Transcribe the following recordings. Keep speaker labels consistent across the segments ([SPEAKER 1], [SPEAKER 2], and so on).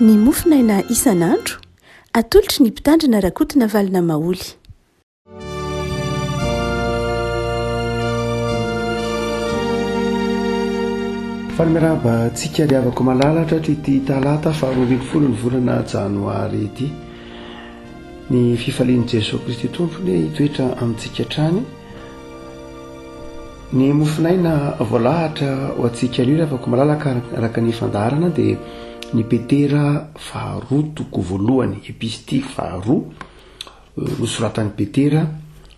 [SPEAKER 1] Ny mofonaina isan'andro, atolotry ny Mpitandrina Rakotonavalona Maholy.
[SPEAKER 2] Faly miarahaba antsika ry havako malala tratry ity talata faharoa ambin'ny folo ny volana janoary ity. Ny fifalian'i Jesoa Kristy Tompo anie hitoetra amintsika hatrany. Ny mofonaina voalahatra ho antsika anio ry havako malala ka araka ny fandaharana dia ny Petera faharoa toko voalohany, epistily faharoa nosoratan'i Petera,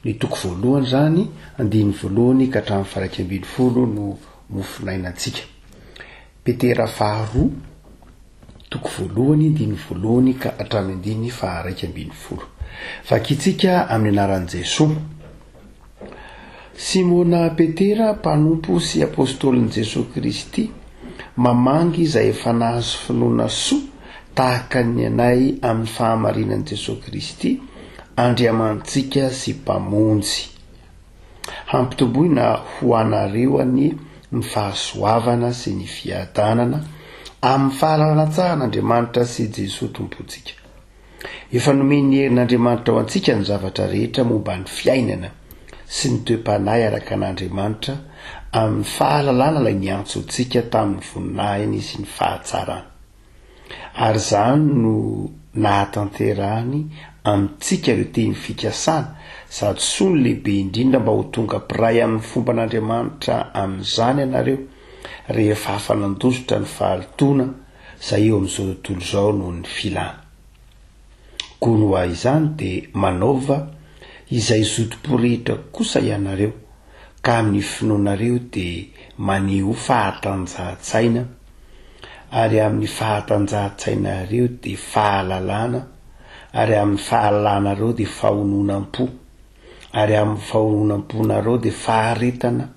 [SPEAKER 2] ny toko voalohany izany, andininy voalohany ka hatramin'ny faha-iraika ambin'ny folo no mofonainantsika. Petera faharoa, toko voalohany, andininy voalohany ka hatramin'ny andininy faha-11. Vakintsika amin'ny anaran'i Jesoa. Simona Petera, mpanompo sy apôstôlin'i Jesoa Kristy, mamangy izay efa nahazo finoana soa tahaka ny anay amin'ny fahamarinan'i Jesoa Kristy, Andriamanitsika sy Mpamonjy. Hampitomboina ho anareo anie ny fahasoavana sy ny fiadanana amin'ny fahalalana tsara an'Andriamanitra sy Jesoa Tompontsika. Efa nomen'ny herin'Andriamanitra ho antsika ny zavatra rehetra momba ny fiainana sy ny toe-panahy araka an'Andriamanitra amin'ny fahalalana ilay niantso antsika tamin'ny voninahiny sy ny fahatsarany. Ary izany no nahatanterahany amintsika ireo teny fikasana sady soa no lehibe indrindra mba ho tonga mpiray amin'ny fomban'Andriamanitra amin'izany ianareo rehefa afa-nandositra ny fahalotoana izay eo amin'izao tontolo izao noho ny filana. Koa noho izany dia manaova izay zotom-po rehetra kosa ianareo, ka amin'ny finoanareo dia manehoa fahatanjahan-tsaina, ary amin'ny fahatanjahan-tsainareo dia fahalalana, ary amin'ny fahalalanareo dia fahononam-po, ary amin'ny fahononam-ponareo dia faharetana,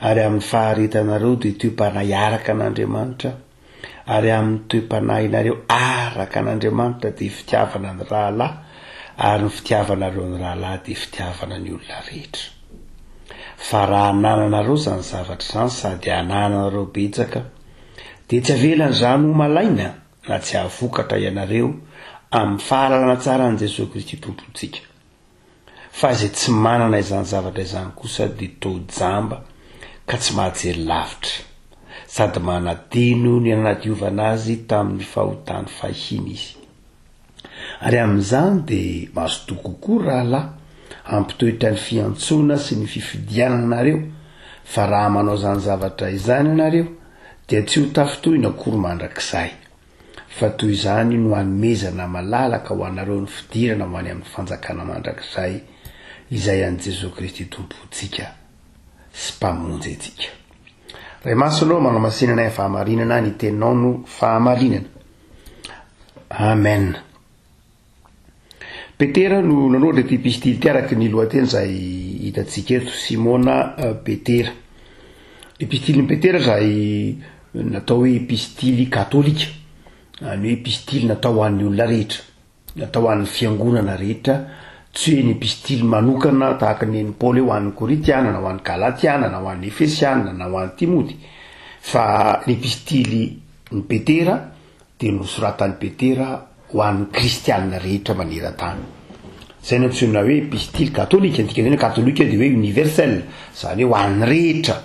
[SPEAKER 2] ary amin'ny faharetanareo dia toe-panahy araka an'Andriamanitra, ary amin'ny toe-panahinareo araka an'Andriamanitra dia fitiavana ny rahalahy, ary ny fitiavanareo ny rahalahy dia fitiavana ny olona rehetra. Fa raha anananareo izany zavatra izany sady anananareo betsaka, dia tsy avelan'izany ho malaina na tsy hahavokatra ianareo amin'ny fahalalana tsara an'i Jesoa Kristy Tompontsika. Fa izay tsy manana izany zavatra izany kosa dia toa jamba ka tsy mahajery lavitra, sady manadino ny nanadiovana azy tamin'ny fahotany fahiny izy. Ary amin'izany dia mazotoa kokoa, rahalahy, hampitoetra ny fiantsoana sy ny fifidianana anareo, fa raha manao izany zavatra izany ianareo, dia tsy ho tafintohina akory mandrakizay. Fa toy izany no hanomezana malalaka ho anareo ny fidirana ho any amin'ny fanjakana mandrakizay izay an'i Jesoa Kristy Tompontsika sy Mpamonjy antsika. Ray Masina ô, manamasina anay amin'ny fahamarinana, ny teninao no fahamarinana. Amen. Petera no nanoratra ity epistily ity araka ny lohateny izay hitantsika eto, Simona eh, Petera. Epistilin'i Petera izay natao hoe epistily katolika, ny hoe epistily natao ho an'ny olona rehetra, natao ho an'ny fiangonana rehetra, tsy hoe ny epistily manokana tahaka ny an'i Paoly hoe ho an'ny Korintiana na ho an'ny Galatiana na ho an'ny Efesiana na ho an'i Timoty, fa ny epistily ny Petera dia nosoratan'i Petera ho an'ny kristianina rehetra maneran-tany. Izay no antsoina hoe epistily katolika, ny dikan'izany hoe katolika dia hoe universel, izany hoe ho an'ny rehetra.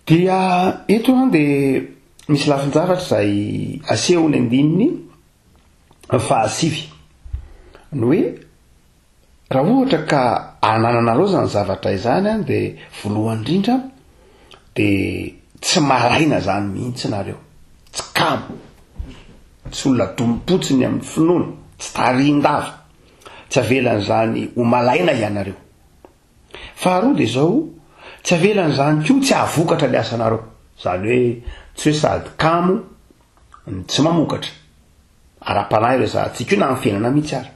[SPEAKER 2] Dia eto an dia misy lafin-javatra izay asehon'ny andininy fahasivy, ny hoe Raha ohatra ka anananareo izany zavatra izany an, de voalohany indrindra de tsy malaina zany mihitsy nareo, tsy kamo, tsy olona dompotsiny amin'ny finoana, tsy tarihin-dava, tsy avelan'izany ho malaina ianareo. Faharoa de zao, tsy avelan'izany koa tsy hahavokatra ny asanareo, zany hoe tsy hoe sady kamo no tsy mamokatra. Ara-panahy resahantsika io na amin'ny fiainana mihitsy ary.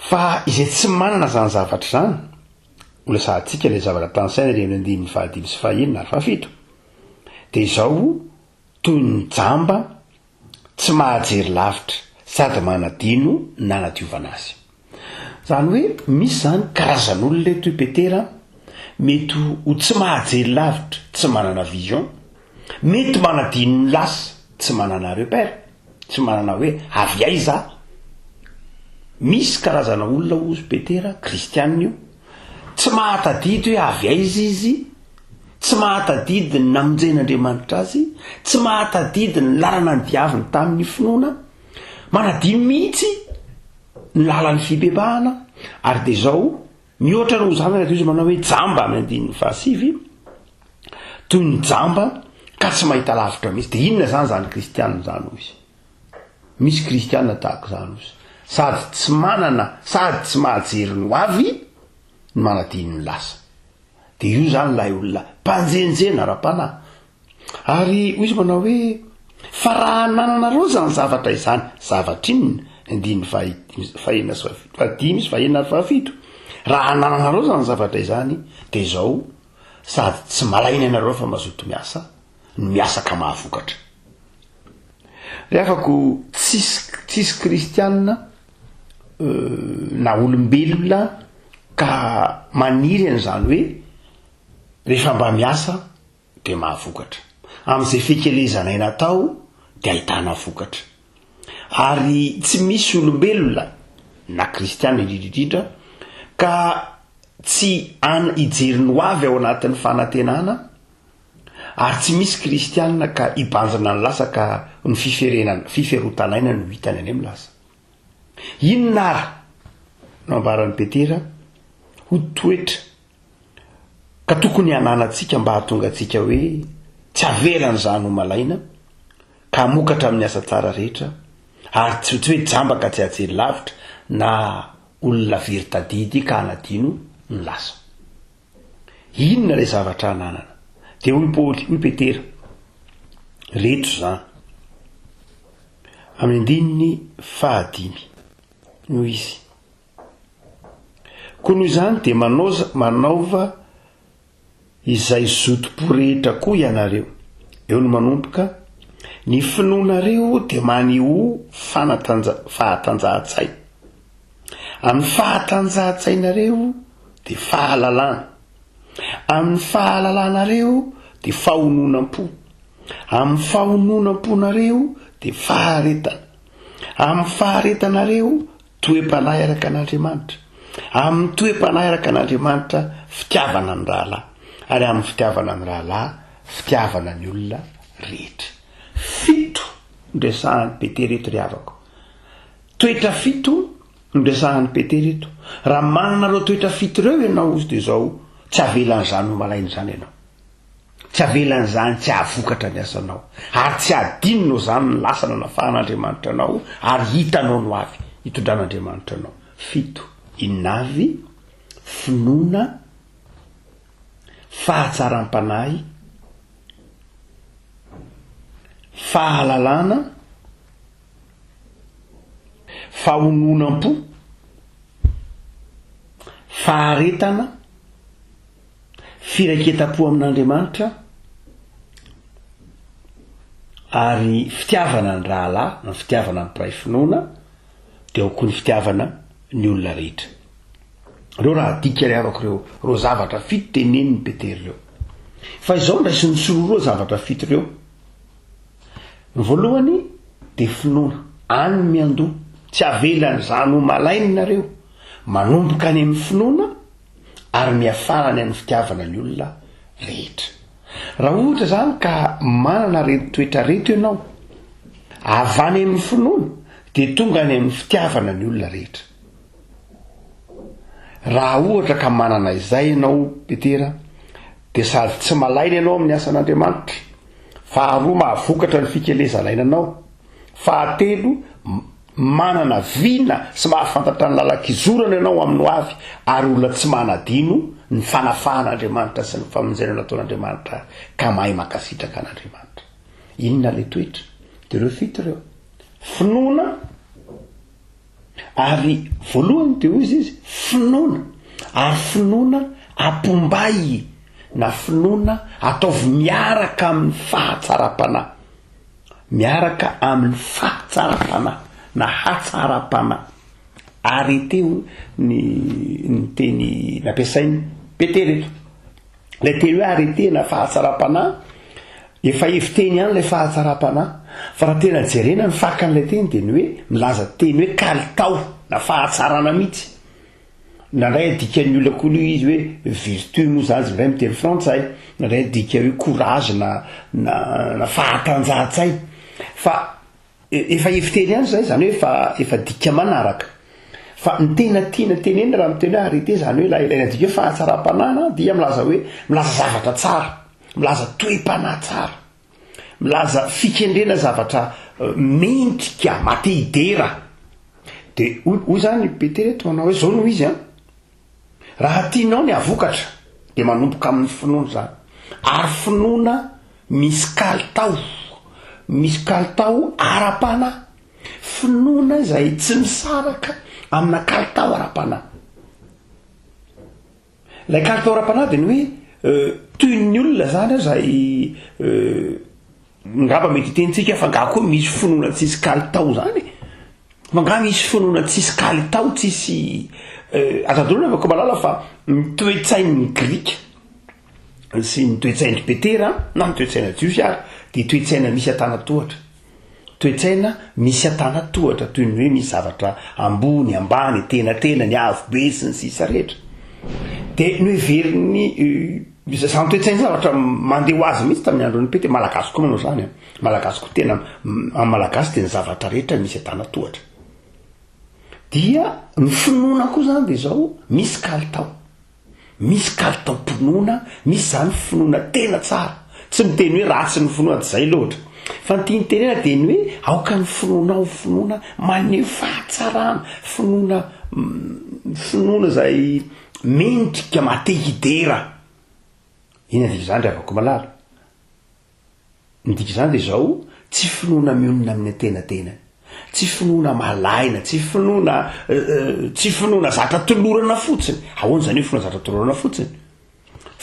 [SPEAKER 2] Fa izay tsy manana izany zavatra izany, ho resahantsika ilay zavatra tanisaina ery amin'ny andininy fahadimy sy fahenina ary fahafito, dia izao toy ny jamba tsy mahajery lavitra sady manadino ny nanadiovana azy. Izany hoe misy izany karazan'olona eto i Petera mety ho tsy mahajery lavitra, tsy manana vision, mety manadino ny lasa. tsy manana repère, tsy manana hoe avy aiza aho. Misy karazana olona hozy Petera, kristianina io, tsy mahatadidy hoe avy aiza izy, tsy mahatadidy ny namonjen'Andriamanitra azy, tsy mahatadidy ny lalana nidiaviny tamin'ny finoana, manadino mihitsy ny lalan'ny fibebahana, ary dia izao, mihoatra noho izany raha toy izy manao hoe jamba amin'ny andininy fahasivy, toy ny jamba ka tsy mahita lavitra mihitsy. Dia inona izany izany kristianina izany hoy izy? Misy kristianina tahaka izany hoy izy. Sady tsy manana, sady tsy mahajery ny ho avy, no manadino ny lasa. Dia io izany ilay olona mpanjenjena ara-panahy. Ary hoy izy manao hoe, fa raha anananareo izany zavatra izany, zavatra inona? Andininy fahenina sy fahadimy sy fahenina ary fahafito. Raha anananareo izany zavatra izany, dia izao, sady tsy malaina ianareo fa mazoto miasa, no miasa ka mahavokatra. Ry havako, tsisy, tsisy kristianina na olombelona ka maniry an'izany hoe rehefa mba miasa de mahavokatra. Amin'izay fikelezan'aina atao de ahitana vokatra. Ary tsy misy olombelona na kristiana indrindra indrindra ka tsy an hijery ny ho avy ao anatin'ny fanantenana ary tsy misy kristiana ka hibanjina ny lasa ka ny fiferenana fiferotan'aina no hitany any amin'ny lasa. Inona ary no ambaran'i Petera ho toetra ka tokony hananantsika mba hahatonga antsika hoe tsy avelan'izany ho malaina ka hamokatra amin'ny asa tsara rehetra ary tsy tsy hoe jamba ka tsy hahajery lavitra na olona very tadidy ka hanadino ny lasa. Inona ilay zavatra ananana? Dia hoy Paoly, hoy Petera, reto izany. Amin'ny andininy fahadimy no izy. Koa noho izany dia manaoza, manaova izay zotom-po rehetra koa ianareo. Eo no manomboka, ny finoanareo dia manehoa fanatanja, fahatanjahan-tsaina. Amin'ny fahatanjahan-tsainareo dia fahalalana. Amin'ny fahalalanareo dia fahononam-po. Amin'ny fahononam-ponareo dia faharetana. Amin'ny faharetanareo toe-panahy araka an'Andriamanitra. Amin'ny toe-panahy araka an'Andriamanitra fitiavana ny rahalahy. Ary amin'ny fitiavana ny rahalahy fitiavana ny olona rehetra. Fito no resahan'i Petera eto ry havako. Toetra fito no resahan'i Petera eto. Raha manana ireo toetra fito ireo ianao ozy dia izao, tsy avelan'izany ho malaina izany ianao. Tsy avelan'izany tsy hahavokatra ny asanao. Ary tsy hadinonao izany ny lasa nanafahan'Andriamanitra anao ary hitanao ny ho avy hitondran'Andriamanitra anao. Fito. Inona avy? Finoana, fahatsaram-panahy, fahalalana, Fahononam-po, faharetana, firaiketam-po amin'Andriamanitra, ary fitiavana ny rahalahy, ny fitiavana ny mpiray finoana, dia ao koa ny fitiavana ny olona rehetra. Ireo raha adika ry havako ireo, ireo zavatra fito tenenin'i Petera ireo. Fa izao no raisin'ny soroa zavatra fito ireo. Ny voalohany dia finoana, any ny miandoha, tsy avelan'izany ho malaina nareo, manomboka any amin'ny finoana ary miafara any amin'ny fitiavana ny olona rehetra. Raha ohatra izany ka manana ireto toetra ireto ianao, avy any amin'ny finoana dia tonga any amin'ny fitiavana ny olona rehetra. Raha ohatra ka manana izay ianao Petera dia sady tsy malaina ianao amin'ny asan'Andriamanitra, faharoa mahavokatra ny fikelezan'ainanao, fahatelo manana vina sy mahafantatra ny lalan-kizorana ianao amin'ny ho avy ary olona tsy manadino ny fanafahan'Andriamanitra sy ny famonjena nataon'Andriamanitra ka mahay mankasitraka an'Andriamanitra. Inona ilay toetra? Dia ireo fito ireo. Finoana, Ary voalohany dia hoy izy, finoana, ary finoana apombay na finoana ataovy miaraka amin'ny fahatsaram-panahy, miaraka amin'ny fahatsaram-panahy na hatsaram-panahy. Arrêtez ny ny teny nampiasain'i Petera eto. Ilay teny hoe arrêtez na fahatsaram-panahy. Efa hevi-teny ihany ilay fahatsaram-panahy, fa raha tena jerena ny fakan'ilay teny dia ny hoe milaza teny hoe kalitao na fahatsarana mihitsy. Indraindray adikan'ny olona koa aloha izy hoe vertu moa izany izy indray amin'ny teny frantsay, indraindray adika hoe courage na na na fahatanjahan-tsaina. Fa efa hevi-teny ihany izay, izany hoe efa efa dika manaraka. Fa ny tena tiana tenenina raha miteny hoe arete, izany hoe ilay ilay nadika hoe fahatsaram-panahy dia milaza hoe milaza zavatra tsara. Milaza toe-panahy tsara. Milaza fikendrena zavatra mendrika, maha te hidera. De hoy hoy zany i Petera eto manao hoe zao no izy an, raha tianao ny hahavokatra de manomboka amin'ny finoana izany. Ary finoana misy kalitao, misy kalitao ara-panahy. Finoana izay tsy misaraka amina kalitao ara-panahy. Ilay kalitao ara-panahy dia ny hoe toy ny olona zany aho izay ngamba mety hitentsika fa nga koa misy finoana tsisy kalitao zany e? Fa nga misy finoana tsisy kalitao, tsisy aza adinoina fa koa malala fa ny toe-tsain'ny grika sy ny toe-tsain-dry Petera na ny toe-tsaina jiosy ary dia toe-tsaina misy antanatohatra. Toe-tsaina misy antanatohatra toy ny hoe misy zavatra ambony, ambany, tenantenany, avo be sy ny sisa rehetra. Dia noheverin'ny izany toe-tsaina izany zavatra mandeha ho azy mihitsy tamin'ny andron'i Petera, Malagasy koa manao izany an, Malagasy koa tena amin'ny Malagasy dia ny zavatra rehetra misy antanatohatra. Dia ny finoana koa izany dia izao, misy kalitao. Misy kalitaom-pinoana, misy izany finoana tena tsara. Tsy miteny hoe ratsy ny finoana, tsy izay loatra. Fa ny tiany tenena dia ny hoe aoka ny finoanao ho finoana maneho fahatsarana, finoana finoana izay mendrika maha te hidera. Inona dia izany ry havako malala? Ny dik'izany dia izao, tsy finoana mionona amin'ny antenatenany, tsy finoana malaina, tsy finoana tsy finoana zatra tolorana fotsiny. Ahoana izany hoe finoana zatra tolorana fotsiny?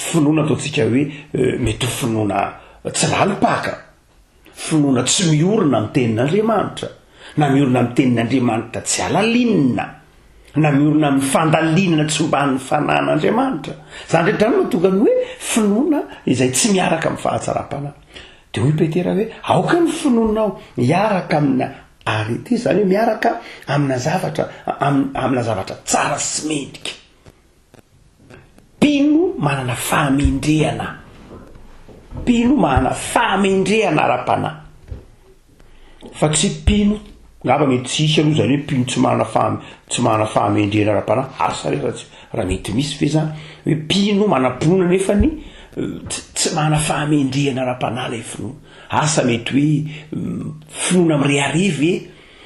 [SPEAKER 2] Finoana ataontsika hoe mety ho finoana tsy lalim-paka, finoana tsy miorina amin'ny tenin'Andriamanitra, na miorina amin'ny tenin'Andriamanitra tsy halalinina, na miorina amin'ny fandalinana tsy omban'ny fanan'Andriamanitra. Izany rehetra izany no mahatonga ny hoe finoana izay tsy miaraka amin'ny fahatsaram-panahy. Dia hoy Petera hoe, aoka ny finoanao hiaraka amina arete, izany hoe miaraka amina zavatra, amina zavatra tsara sy mendrika. Mpino manana fahamendrehana. Mpino manana fahamendrehana ara-panahy. Fa tsy mpino, ngamba mety tsy hisy aloha zany hoe mpino tsy manana faha- tsy manana fahamendrehana ara-panahy, asa re raha tsy raha mety misy ve zany hoe mpino manam-pinoana nefany tsy tsy manana fahamendrehana ara-panahy lay finoana. Asa mety hoe finoana mirehareha ve?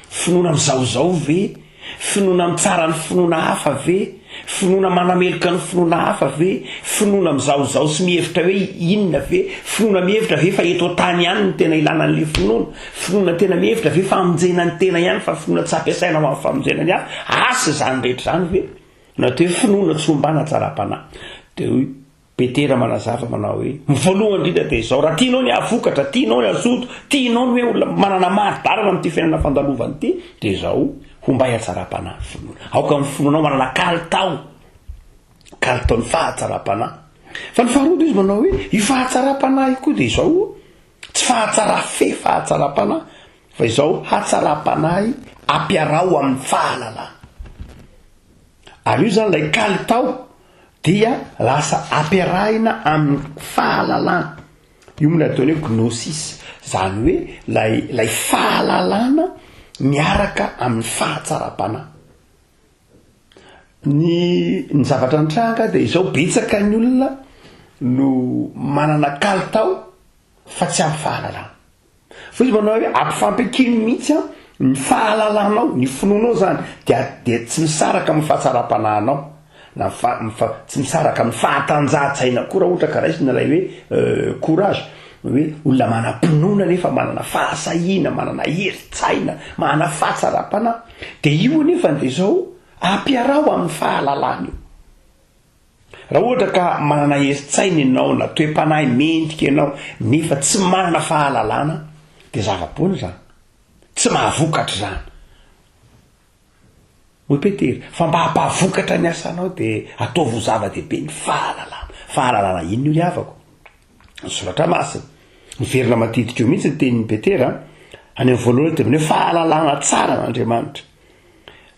[SPEAKER 2] Finoana mizahozaho ve? Finoana mitsara ny finoana hafa ve? Finoana manameloka ny finoana hafa ve? Finoana mizahozaho sy mihevitra hoe inona ve? Finoana mihevitra ve fa eto an-tany ihany no tena ilana an'ilay finoana? Finoana tena mihevitra ve fa hamonjena ny tena ihany fa finoana tsy ampiasaina ho amin'ny famonjena ny hafa? Asa izany rehetra izany ve? No atao hoe finoana tsy ombana hatsaram-panahy. Dia hoy. Petera manazava manao hoe, Ny voalohany indrindra dia izao, raha tianao ny hahavokatra, tianao ny hazoto, tianao ny hoe olona manana mari-dalana amin'ity fiainana fandalovana ity, dia izao, hombay hatsaram-panahy ny finoana. Aoka ny finoanao manana kalitao, kalitaon'ny fahatsaram-panahy. Fa ny faharoa dia izy manao hoe, io fahatsaram-panahy io koa dia izao, tsy fahatsara-fe fahatsaram-panahy, fa izao hatsaram-panahy ampiaraho amin'ny fahalalana. Ary io izany ilay kalitao dia lasa ampiarahina amin'ny fahalalana. Io moa ilay ataony hoe gnosis, izany hoe ilay ilay fahalalana miaraka amin'ny fahatsaram-panahy. Ny ny zavatra nitranga dia izao, betsaka ny olona no manana kalitao fa tsy ampy fahalalana. Fa izy manao hoe ampifampiankino mihitsy an ny fahalalanao, ny finoanao zany dia dia tsy misaraka amin'ny fahatsaram-panahinao na fa fa tsy misaraka amin'ny fahatanjahan-tsaina koa raha ohatra ka raisina ilay hoe courage, hoe olona manam-pinoana nefa manana fahasahiana, manana herin-tsaina, manana fahatsaram-panahy, dia io anefany dia izao ampiaraho amin'ny fahalalana io. Raha ohatra ka manana herin-tsaina ianao na toe-panahy mendrika ianao nefa tsy manana fahalalana dia zava-poana izany. Tsy mahavokatra izany. Hoy Petera, fa mba hampahavokatra ny asanao dia ataovy ho zava-dehibe ny fahalalana. Fahalalana inona io ry havako? Ny soratra masina. Miverina matetika eo mihitsy ny tenin'i Petera, any amin'ny voalohany dia manao hoe fahalalana tsara an'Andriamanitra.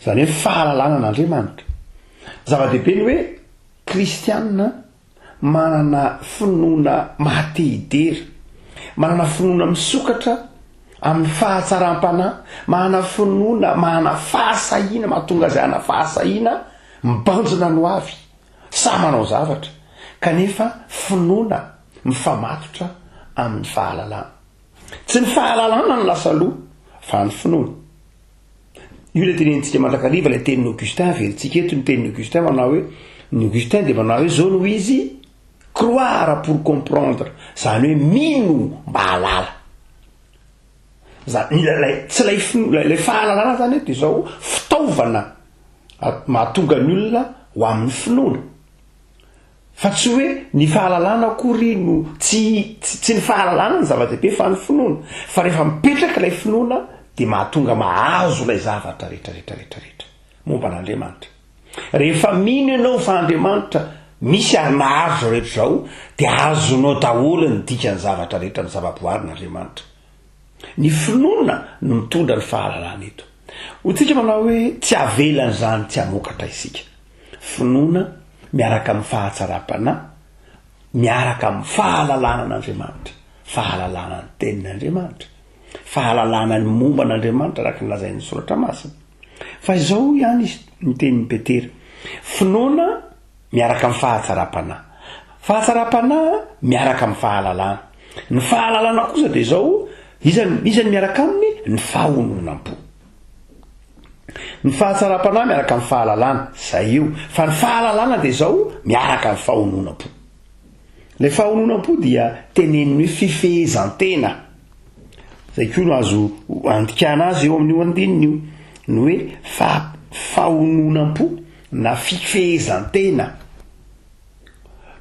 [SPEAKER 2] Izany hoe fahalalana an'Andriamanitra. Zava-dehibe ny hoe kristianina manana finoana maha-te hidera, manana finoana misokatra amin'ny fahatsaram-panahy, manana finoana manana fahasahiana, mahatonga azy hanana fahasahiana mibanjina ny hoavy, sahy manao zavatra, kanefa finoana mifamatotra amin'ny fahalalana. Tsy ny fahalalana no lasa aloha fa ny finoana. Io ilay tenenintsika mandrakariva, ilay tenin'i Augustin, averintsika eto ny tenin'i Augustin manao hoe, ny Augustin dia manao hoe zao no izy, croire pour comprendre, izany hoe mino mba hahalala. Zany, ilay, tsy ilay finoana, ilay fahalalana zany eto dia izao fitaovana mahatonga ny olona ho amin'ny finoana. Fa tsy hoe ny fahalalana akory no tsy tsy ny fahalalana no zava-dehibe fa ny finoana. Fa rehefa mipetraka ilay finoana dia mahatonga mahazo ilay zavatra rehetra rehetra rehetra rehetra momba an'Andriamanitra. Rehefa mino ianao fa Andriamanitra misy ary nahary izao rehetra izao dia azonao daholo ny dikan'ny zavatra rehetra amin'ny zava-boarin'Andriamanitra. Ny finoana no mitondra ny fahalalana eto. Hoy tsika manao hoe tsy avelan'izany tsy hamokatra isika. Finoana miaraka amin'ny fahatsaram-panahy, miaraka amin'ny fahalalana an'Andriamanitra, fahalalana ny tenin'Andriamanitra, fahalalana ny momba an'Andriamanitra araka ny lazain'ny Soratra Masina. Fa izao ihany izy ny tenin'i Petera, finoana miaraka amin'ny fahatsaram-panahy, fahatsaram-panahy miaraka amin'ny fahalalana. Ny fahalalana kosa dia izao, iza, iza ny miaraka aminy? Ny fahononam-po. Ny fahatsaram-panahy miaraka amin'ny fahalalana, zay io. Fa ny fahalalana dia izao, miaraka amin'ny fahononam-po. Ilay fahononam-po dia teneniny hoe fifehezan-tena. Zay koa no azo andikana azy eo amin'io andininy io. Ny hoe fa- fahononam-po na fifehezan-tena.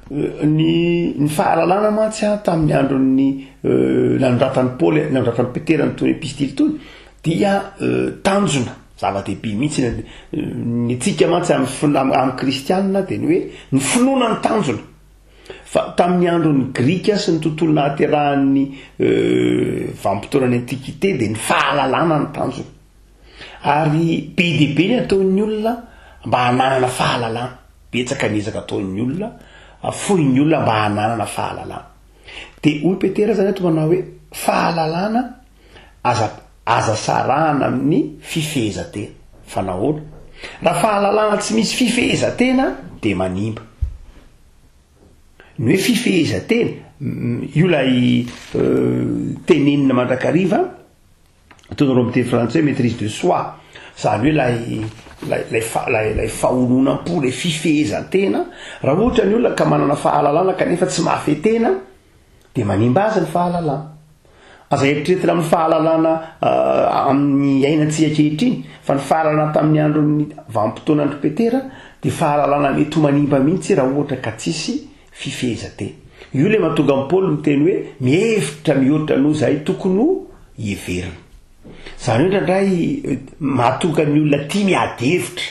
[SPEAKER 2] Ny ny fahalalana mantsy an tamin'ny andron'ny nanoratan'i Paoly, nanoratan'i Petera an'itony epistily itony dia tanjona, zava-dehibe mihitsy ny ny antsika mantsy amin'ny fin- amin'ny kristianina dia ny hoe ny finoana ny tanjona. Fa tamin'ny andron'ny grika sy ny tontolo nahaterahan'ny vanim-potoanan'ny antiquité dia ny fahalalana ny tanjona. Ary be dia be ny ataon'ny olona mba hananana fahalalana. Betsaka ny ezaka ataon'ny olona, afoin'ny olona mba hananana fahalalana. Dia hoy Petera zany eto manao hoe fahalalana aza aza sarahana amin'ny fifehezan-tena. Fa nahoana? Raha fahalalana tsy misy fifehezan-tena dia manimba. Ny hoe fifehezan-tena, io ilay tenenina mandrakariva, Ataonareo amin'ny teny frantsay hoe maitrise de soi, izany hoe ilay ilay ilay fa- ilay ilay fahononam-po, ilay fifehezan-tena. Raha ohatra ny olona ka manana fahalalana kanefa tsy mahafehy tena dia manimba azy ny fahalalana. Aza eritreretina amin'ny fahalalana amin'ny iainantsika ankehitriny fa ny fahalalana tamin'ny andron'ny vanim-potoanan'i Petera dia fahalalana mety ho manimba mihitsy raha ohatra ka tsisy fifehezan-tena. Io ilay mahatonga an'i Paoly miteny hoe mihevitra mihoatra noho izay tokony ho heverina. Izany hoe indraindray mahatonga ny olona tia miady hevitra,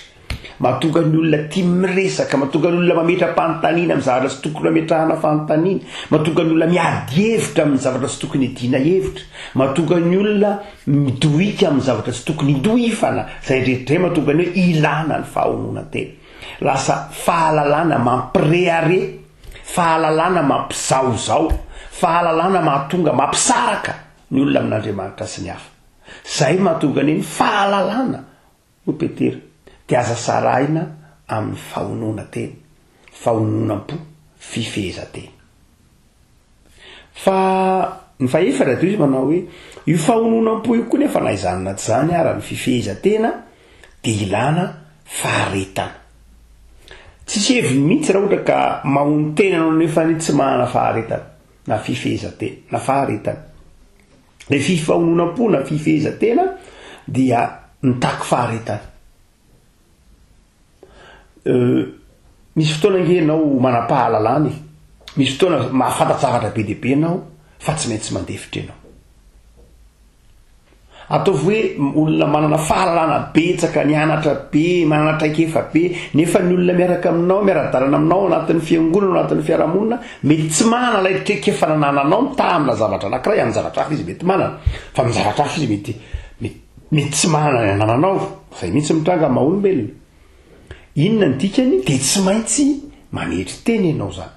[SPEAKER 2] mahatonga ny olona tia miresaka, mahatonga ny olona mametra-panontaniana amin'ny zavatra tsy tokony hametrahana fanontaniana, mahatonga ny olona miady hevitra amin'ny zavatra tsy tokony hiadiana hevitra, mahatonga ny olona midohika amin'ny zavatra tsy tokony hidohifana, izay rehetra izay mahatonga ny hoe ilana ny fahononan-tena. Lasa fahalalana mampirehareha, fahalalana mampizahozaho, fahalalana mahatonga mampisaraka ny olona amin'Andriamanitra sy ny hafa. Izay mahatonga ny fahalalana, hoy Petera, dia aza sarahina amin'ny fahononan-tena, fahononam-po, fifehezan-tena. Fa ny fahefatra dia izy manao hoe, io fahononam-po io koa nefa na izany na tsy izany ara ny fifehezan-tena dia ilana faharetana. Tsisy heviny mihitsy raha ohatra ka mahonon-tena ianao nefa ny tsy manana faharetana na fifehezan-tena na faharetana. Ilay fifahononam-po na fifehezan-tena dia mitaky faharetana. Misy fotoana ange ianao manam-pahalalana e, misy fotoana mahafantatra zavatra be dia be ianao fa tsy maintsy mandefitra ianao. Ataovy hoe olona manana fahalalana betsaka, nianatra be, manana traikefa be, nefa ny olona miaraka aminao, miara-dalana aminao ao anatin'ny fiangonana, ao anatin'ny fiarahamonina, mety tsy manana ilay traikefa nanananao mitaha amina zavatra anankiray, amin'ny zavatra hafa izy mety manana, fa amin'ny zavatra hafa izy mety mety tsy manana ny anananao. Izay mihitsy mitranga amin'ny maha olombelona. Inona ny dikany? Dia tsy maintsy manetry tena ianao izany.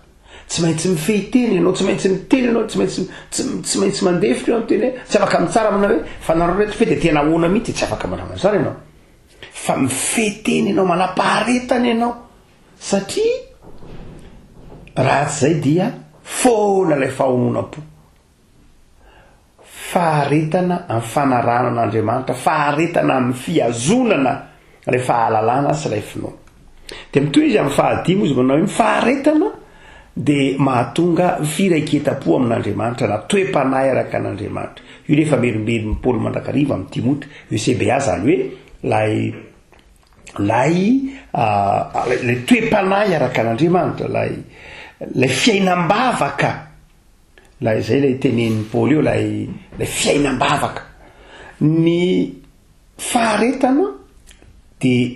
[SPEAKER 2] Tsy maintsy mifehy tena ianao, tsy maintsy miteny ianao, tsy maintsy tsy tsy maintsy mandefitra ianao miteny hoe tsy afaka mitsara manao hoe fa nareo reto ve dia tena ahoana mihitsy, tsy afaka manao an'izany ianao. Fa mifehy tena ianao, manam-paharetana ianao satria raha tsy izay dia foana ilay fahononam-po. Faharetana amin'ny fanarahana an'Andriamanitra, faharetana amin'ny fihazonana ilay fahalalana sy ilay finoana. Dia mitohy izy amin'ny fahadimy izy manao hoe ny faharetana dia mahatonga firaiketam-po amin'Andriamanitra na toe-panahy araka an'Andriamanitra. Io nefa merimbelin'i Paoly mandrakariva amin'i Timoty, ECBA izany hoe ilay ilay ilay toe-panahy araka an'Andriamanitra, ilay ilay fiainam-bavaka. Ilay izay ilay tenenin'i Paoly eo, ilay ilay fiainam-bavaka. Ny faharetana dia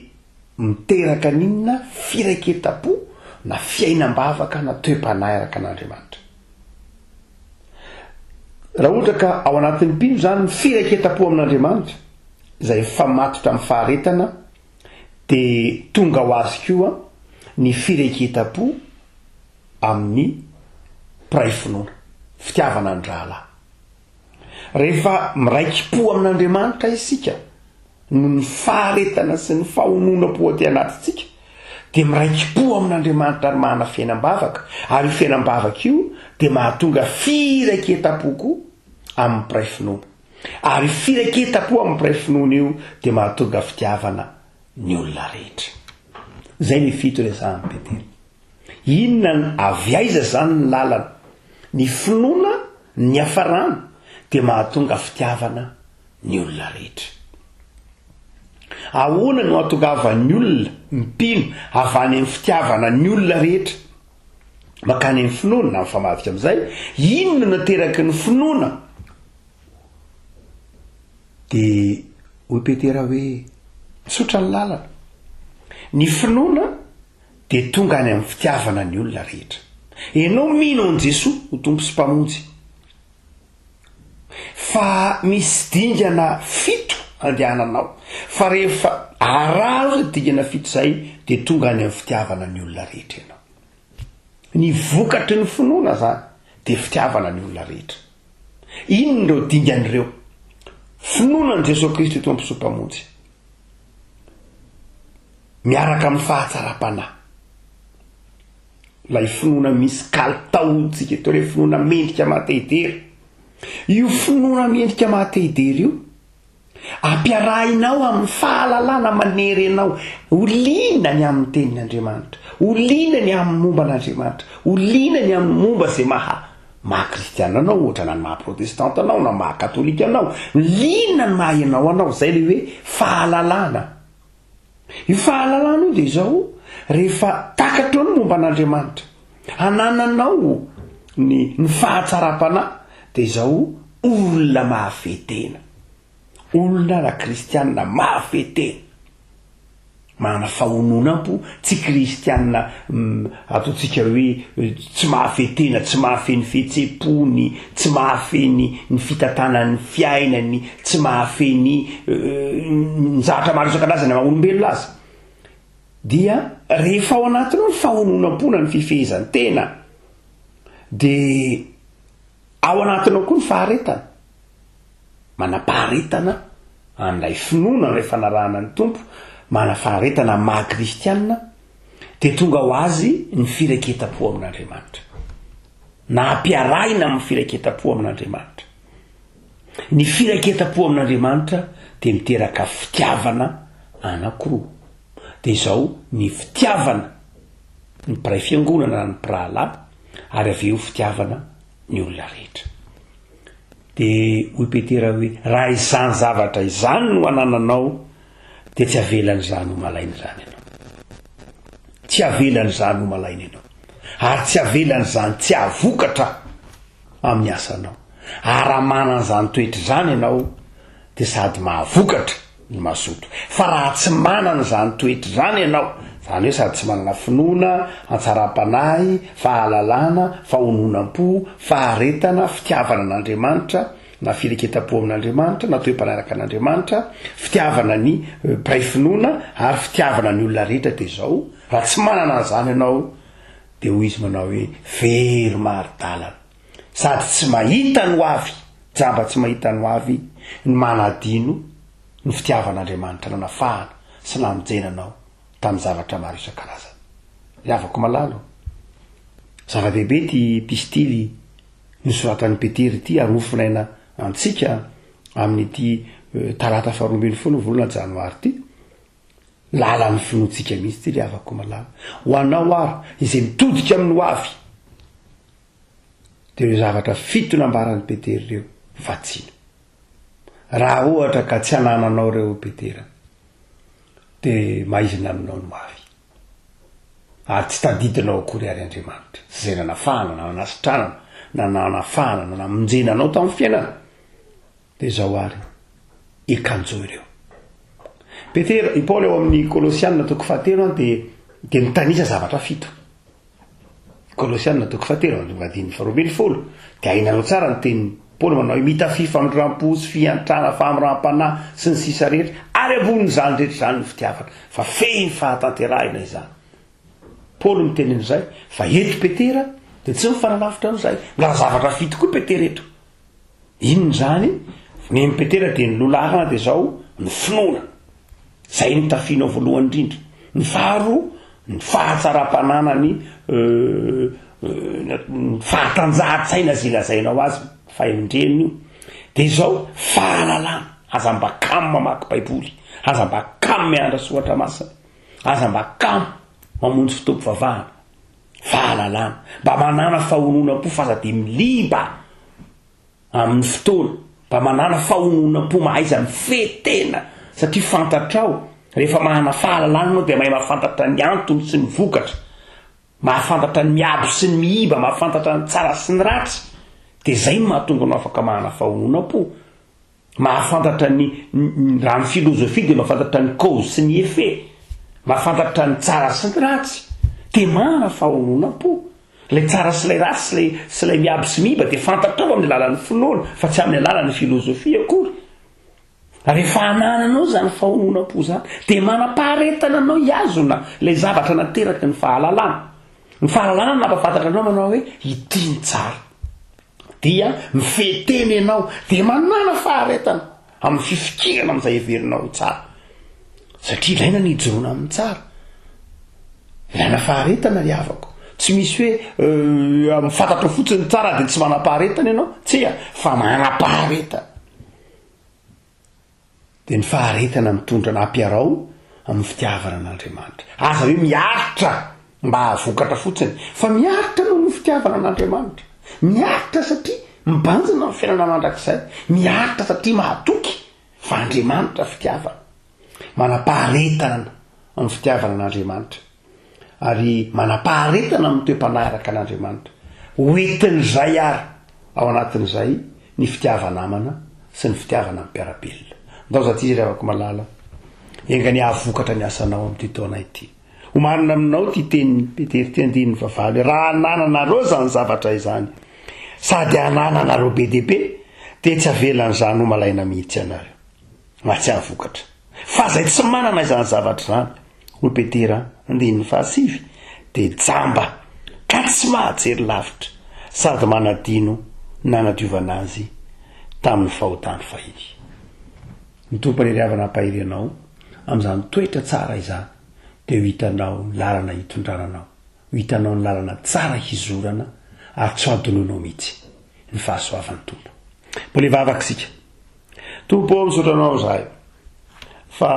[SPEAKER 2] miteraka n'inona? Firaiketam-po na fiainam-bavaka na toe-panahy araka an'Andriamanitra. Raha ohatra ka ao anatin'ny mpino izany ny firaiketam-po amin'Andriamanitra, izay mifamatotra amin'ny faharetana, dia tonga ho azy koa ny firaiketam-po amin'ny mpiray finoana, fitiavana ny rahalahy. Rehefa miraiki-po amin'Andriamanitra isika, noho ny faharetana sy ny fahononam-po aty anatintsika, dia miraiki-po amin'Andriamanitra ary manana fiainam-bavaka, ary io fiainam-bavaka io dia mahatonga firaiketam-po koa amin'ny mpiray finoana. Ary io firaiketam-po amin'ny mpiray finoana io dia mahatonga fitiavana ny olona rehetra. Izay ny fito resahan'i Petera. Inona ny avy aiza izany ny lalana? Ny finoana ny niafarana dia mahatonga fitiavana ny olona rehetra. Ahoana no hahatongavan'ny olona mpino avy any amin'ny fitiavana ny olona rehetra mankany amin'ny finoana na mifamadika amin'izay? Inona no ateraky ny finoana? Dia hoy Petera hoe, tsotra ny lalana. Ny finoana dia tonga any amin'ny fitiavana ny olona rehetra. Ianao mino an'i Jesoa ho Tompo sy Mpamonjy. Fa misy dingana fito andehananao. Fa rehefa araho izay dingana fito izay dia tonga any amin'ny fitiavana ny olona rehetra ianao. Ny vokatry ny finoana izany dia fitiavana ny olona rehetra. Inona ireo dingana ireo? Finoana an'i Jesoa Kristy Tompo sy Mpamonjy. Miaraka amin'ny fahatsaram-panahy. Ilay finoana misy kalitao tsika eto, ilay finoana mendrika maha-te-hidera. Io finoana mendrika maha-te-hidera io, ampiarahinao amin'ny fahalalana manery anao ho liana ny amin'ny tenin'Andriamanitra, ho liana ny amin'ny momba an'Andriamanitra, ho liana ny amin'ny momba izay maha maha kristiana anao ohatra na ny maha protestanta anao na maha katolika anao, liana ny maha ianao anao, izay ilay hoe fahalalana. Io fahalalana io dia izao, rehefa takatrao ny momba an'Andriamanitra, anananao ny ny fahatsaram-panahy, dia izao, olona mahafehy tena. Olona na kristiana mahafehy tena. Manana fahononam-po, tsy kristiana ataontsika hoe tsy mahafehy tena, tsy mahafehy ny fihetseham-pony, tsy mahafehy ny ny fitantanany ny fiainany, tsy mahafehy ny ny zavatra maro isan-karazany maha olombelona azy. Dia rehefa ao anatinao ny fahononam-po na ny fifehezan-tena, dia ao anatinao koa ny faharetana. Manam-paharetana an'ilay finoana, ilay fanarahana ny Tompo, manam-paharetana amin'ny maha kristiana, dia tonga ho azy ny firaiketam-po amin'Andriamanitra. Na ampiarahina amin'ny firaiketam-po amin'Andriamanitra. Ny firaiketam-po amin'Andriamanitra dia miteraka fitiavana anankiroa. Dia izao, ny fitiavana ny mpiray fiangonana na ny mpirahalahy, ary avy eo fitiavana ny olona rehetra. Dia hoy Petera hoe, Raha izany zavatra izany no anananao, dia tsy havelan'izany ho malaina izany ianao. Tsy havelan'izany ho malaina ianao. Ary tsy havelan'izany tsy hahavokatra amin'ny asanao. Ary raha manana izany toetra izany ianao, dia sady mahavokatra no mazoto. Fa raha tsy manana izany toetra izany ianao, izany hoe sady tsy manana finoana, hatsaram-panahy, fahalalana, fahononam-po, faharetana, fitiavana an'Andriamanitra, na fireketam-po amin'Andriamanitra, na toe-panahy araka an'Andriamanitra, fitiavana ny mpiray finoana, ary fitiavana ny olona rehetra, dia izao, raha tsy manana an'izany ianao, dia hoy izy manao hoe, very mari-dalana. Sady tsy mahita ny ho avy, jamba tsy mahita ny ho avy, ny manadino ny fitiavan'Andriamanitra nanafahana sy namonjena anao tamin'ny zavatra maro isan-karazany. Ry havako malala ô, zava-dehibe ity epistily nosoratan'i Petera ity ary hofonaina antsika amin'ity talata faharoa ambinifolo ny volana janoary ity. Lalan'ny finoantsika mihitsy ity ry havako malala. Ho anao ary, izay mitodika amin'ny ho avy, dia ireo zavatra fito nambaran'i Petera ireo, vatsiana. Raha ohatra ka tsy anananao ireo Petera, dia maizina aminao ny ho avy. Ary tsy tadidinao akory ary Andriamanitra, sy izay nanafahana, na nanasitranana, na nanafahana, na namonjena anao tamin'ny fiainana. Dia izao àry, ekanjo ireo. Petera, i Paoly ao amin'ny Kolosiana toko fahatelo an, dia dia mitanisa zavatra fito. Kolosiana toko fahatelo, andininy faharoa ambinifolo, dia hainareo tsara ny tenin'i Paoly manao hoe mitafia famindram-po sy fiantrana, fahamoram-panahy sy ny sisa rehetra, ary ambonin'izany rehetra izany ny fitiavana, fa feno fahatanterahina izany. Paoly miteny an'izay, fa eto Petera dia tsy mifanalavitra amin'izay. Milaza zavatra fito koa Petera eto. Inona izany? Ny an'i Petera dia ny loha laharana dia izao, ny finoana. Izay no tafianao voalohany indrindra. Ny faharoa, ny fahatsaram-panahy ny ny fahatanjahan-tsaina izay lazainao azy, fahendrena io. Dia izao, fahalalana. Aza mba kamo mamaky Baiboly. Aza mba kamo mianatra soratra masina. Aza mba kamo mamonjy fotoam-pivavahana. Fahalalana. Mba manàna fahononam-po fa aza dia miliba amin'ny fotoana. Mba manàna fahononam-po, mahaiza mifehy tena satria fantatrao, rehefa manana fahalalana ianao dia mahay mahafantatra ny antony sy ny vokatra, mahafantatra ny miabo sy ny miiba, mahafantatra ny tsara sy ny ratsy, dia izay no mahatonga anao afaka manana fahononam-po. Mahafantatra ny, raha ny philosophie dia mahafantatra ny cause sy ny effet, mahafantatra ny tsara sy ny ratsy, dia manana fahononam-po. Ilay tsara sy ilay ratsy sy ilay, sy ilay miabo sy miiba dia fantatrao amin'ny alalan'ny finoana fa tsy amin'ny alalan'ny philosophie akory. Rehefa anananao izany fahononam-po izany dia manam-paharetana anao hihazona ilay zavatra nateraky ny fahalalana. Ny fahalalana no mampahafantatra anao manao hoe ity ny tsara. Dia mifehy tena ianao, dia manàna faharetana amin'ny fifikirana amin'izay heverinao ho tsara. Satria ilaina ny hijoroana amin'ny tsara. Ilaina faharetana ry havako. Tsy misy hoe euh, fantatra fotsiny tsara dia tsy manam-paharetana ianao. Tsia, fa manam-paharetana. Dia ny faharetana mitondra na ampiarao amin'ny fitiavana an'Andriamanitra. Aza hoe miaritra mba hahavokatra fotsiny, fa miaritra noho ny fitiavana an'Andriamanitra. Miaritra satria mibanjina ny fiainana mandrakizay. Miaritra satria mahatoky fa Andriamanitra fitiavana. Manam-paharetana amin'ny fitiavana an'Andriamanitra. Ary manam-paharetana amin'ny toe-panahy araka an'Andriamanitra. Ho entin'izay ary ao anatin'izay ny fitiava-namana sy ny fitiavana ny mpiara-belona. Ndao za ty ry havako malala, enga anie hahavokatra ny asanao amin'ity taona ity. Ho marina aminao ity tenin'i Petera ity andininy fahavalo hoe, Raha anananareo izany zavatra izany, sady anananareo be dia be, dia tsy avelan'izany ho malaina mihitsy ianareo, na tsy hahavokatra. Fa izay tsy manana izany zavatra izany, hoy Petera, andininy fahasivy, dia jamba ka tsy mahajery lavitra sady manadino ny nanadiovana azy tamin'ny fahotany fahiny. Ny Tompo Aneriavana hampahery anao amin'izany toetra tsara izany, dia ho hitanao ny lalana hitondrana anao, ho hitanao ny lalana tsara hizorana ary tsy ho adinoinao mihitsy ny fahasoavan'ny Tompo. Mbola hivavaka isika. Tompo ô, misaotra Anao izahay fa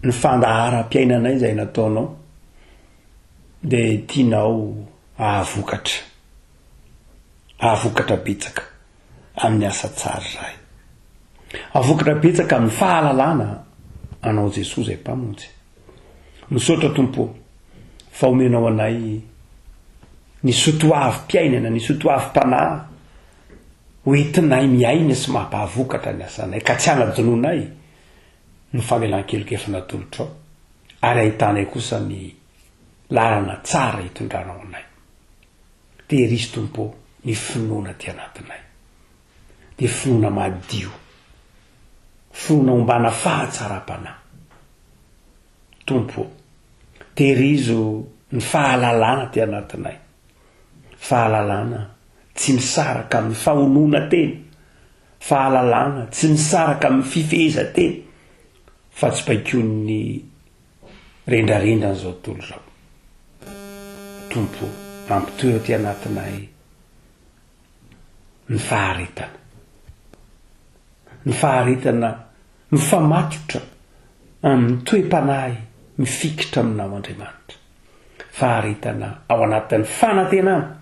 [SPEAKER 2] ny fandaharam-piainanay izay nataonao dia tianao hahavokatra, hahavokatra betsaka amin'ny asa tsara izahay. Hahavokatra betsaka amin'ny fahalalana Anao Jesoa izay Mpamonjy. Misaotra Tompo ô fa omenao anay ny sotoavim-piainana, ny sotoavim-panahy. Ho entinay miaina sy mampahavokatra ny asanay, ka tsy hanadinoanay ny famelan-keloka efa natolotrao, ary ahitanay kosa ny lalana tsara hitondranao anay. Tehirizo Tompo ô ny finoana aty anatinay. Dia finoana madio, finoana ombana fahatsaram-panahy. Tompo ô, tehirizo ny fahalalana aty anatinay. Fahalalana tsy misaraka amin'ny fahononan-tena, fahalalana tsy misaraka amin'ny fifehezan-tena, fa tsy baikoin'ny rendrarendran'izao tontolo izao. Tompo ô, ampitoero aty anatinay ny faharetana. Ny faharetana mifamatotra amin'ny toe-panahy mifikitra aminao Andriamanitra. Faharetana ao anatin'ny fanantenana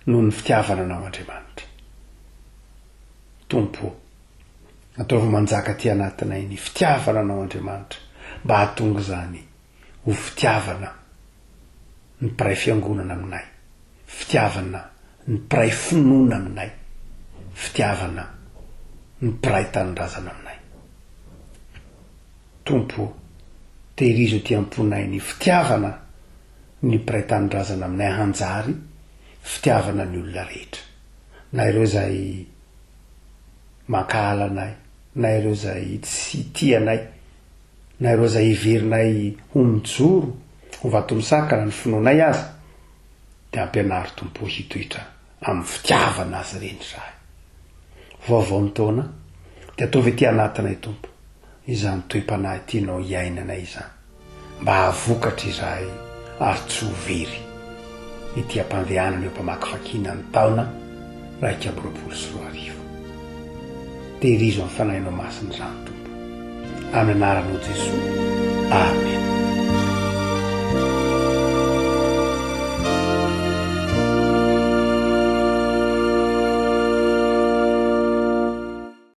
[SPEAKER 2] noho ny fitiavana anao Andriamanitra. Tompo ô, ataovy manjaka aty anatinay ny fitiavana anao Andriamanitra mba hahatonga izany ho fitiavana ny mpiray fiangonana aminay, fitiavana ny mpiray finoana aminay, fitiavana ny mpiray tanindrazana aminay. Tompo ô, tehirizo aty am-ponay ny fitiavana ny mpiray tanindrazana aminay hanjary fitiavana ny olona rehetra, na ireo izay mankahala anay, na ireo izay tsy tia anay, na ireo izay heverinay ho mijoro ho vatomisakana ny finoanay aza, dia ampianaro Tompo hitoetra amin'ny fitiavana azy ireny izahay. Vaovao ny taona, dia ataovy ety anatinay Tompo izany toe-panahy tianao hiainanay izany. Mba hahavokatra izahay ary tsy ho very ety am-pandehanana eo am-pamakivakiana ny taona 2021. Tehirizo amin'ny Fanahinao Masina izany Tompo. Amin'ny anaranao Jesoa. Amena.